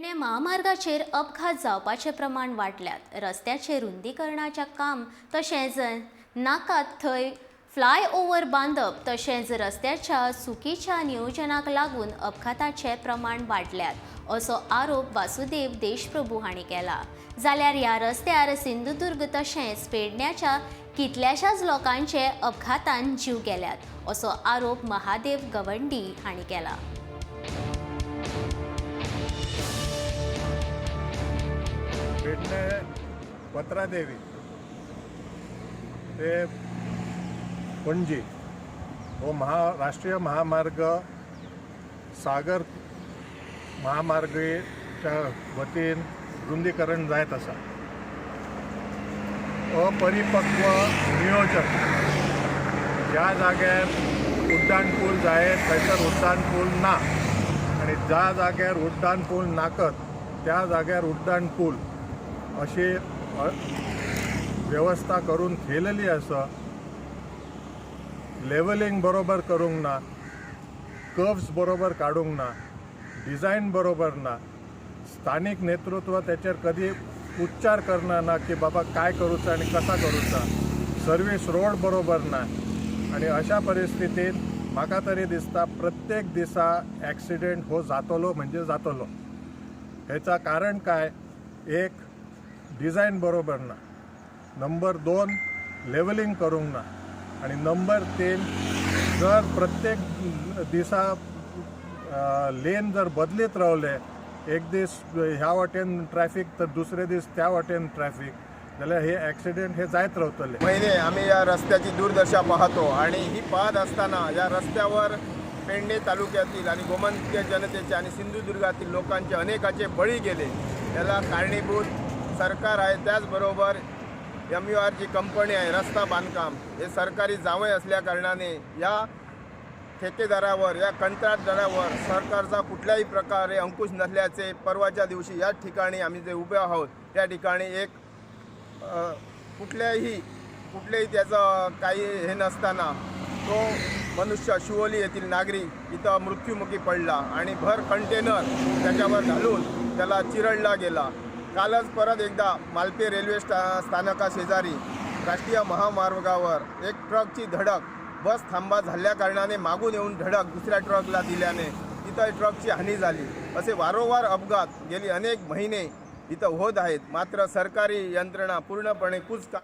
पेडणे महामार्गाचेर अपघात जावपाचे प्रमाण वाडल्यात. रस्त्याचे रुंदीकरणाचे काम तशेंच नाकात थंय फ्लायओव्हर बांदप तशेंच रस्त्याच्या चुकीच्या नियोजनाक लागून अपघाताचे प्रमाण वाडल्यात असो आरोप वासुदेव देशप्रभू हांणी केला. जाल्यार ह्या रस्त्यार सिंधुदुर्ग तशेंच पेडण्याच्या कितल्याशाच लोकांचे अपघातान जीव गेल्यात असो आरोप महादेव गवंडी हांणी केला. पेडणे पत्रादेवी ते पणजी हो राष्ट्रीय महामार्ग सागर महामार्गाच्या वतीन रुंदीकरण जायत आसा. अपरिपक्व नियोजन, ज्या जाग्यार उड्डाण पूल जाय थंयसर उड्डाण पूल ना आनी ज्या जाग्यार उड्डाण पूल नाकत त्या जाग्यार उड्डाण पूल अशी वेवस्था करून थेयलेली आसा. लेवलिंग बरोबर करूंक ना, कर्व्स बरोबर काडूंक ना, डिझायन बरोबर ना. स्थानीक नेतृत्व त्याचेर कधी उच्चार करना ना की बाबा काय करूचा आणि कसा करूचा. सर्वीस रोड बरोबर ना आणि अशा परिस्थितीत म्हाका तरी दिसता प्रत्येक दिसा ॲक्सिडेंट हो जातलो म्हणजे जातलो. हेचा कारण काय? एक, डिझायन बरोबर ना, नंबर 2 लेवलिंग करूंक ना आणि नंबर 3 जर प्रत्येक दिसा लेन जर बदलीत रावले, एक दीस ह्या वाटेन ट्रॅफिक तर दुसरे दीस त्या वाटेन ट्रॅफिक, जाल्यार हे ॲक्सिडेंट हे जायत रावतले. महिने आम्ही या रस्त्याची दुर्दशा पाहतो आणि ही पाहत असताना या रस्त्यावर पेडणे तालुक्यातील आणि गोमंतकीय जनतेचे आणि सिंधुदुर्गातील लोकांचे अनेकाचे बळी गेले. याला कारणीभूत सरकार आहे. त्याचबरोबर MUR जी कंपनी आहे रस्ता बांधकाम हे सरकारी जावई असल्याकारणाने या ठेकेदारावर या कंत्राटदारावर सरकारचा कुठल्याही प्रकारे अंकुश नसल्याचे परवाच्या दिवशी या ठिकाणी आम्ही जे उभे आहोत त्या ठिकाणी एक कुठल्याही त्याचं काही हे नसताना तो मनुष्य शिवोली येथील नागरिक इथं मृत्युमुखी पडला आणि भर कंटेनर त्याच्यावर घालून त्याला चिरडला गेला. कालच परत एकदा मालपे रेल्वे स्थानकाशेजारी राष्ट्रीय महामार्गावर एक ट्रकची धडक बस थांबा झाल्याकारणाने मागून येऊन धडक दुसऱ्या ट्रकला दिल्याने तिथं ट्रकची हानी झाली. असे वारंवार अपघात गेली अनेक महिने इथं होत आहेत. मात्र सरकारी यंत्रणा पूर्णपणे कुचका